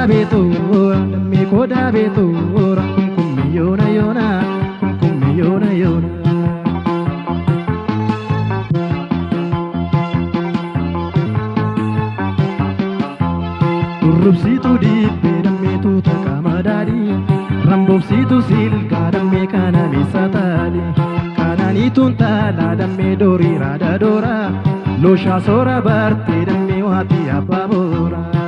kodaa beetora dammee kodaa beetora kumkummi yoona yoona kumkummi yoona yoona. Durrubsiituu dibbee dammeetu takka daadhii ramboobsiitu silgaa dammee kana meessa taali kanaaniituun taalaa dammee doorii raada dooraa looshaa soora bartee dammee waatii abbaa boora.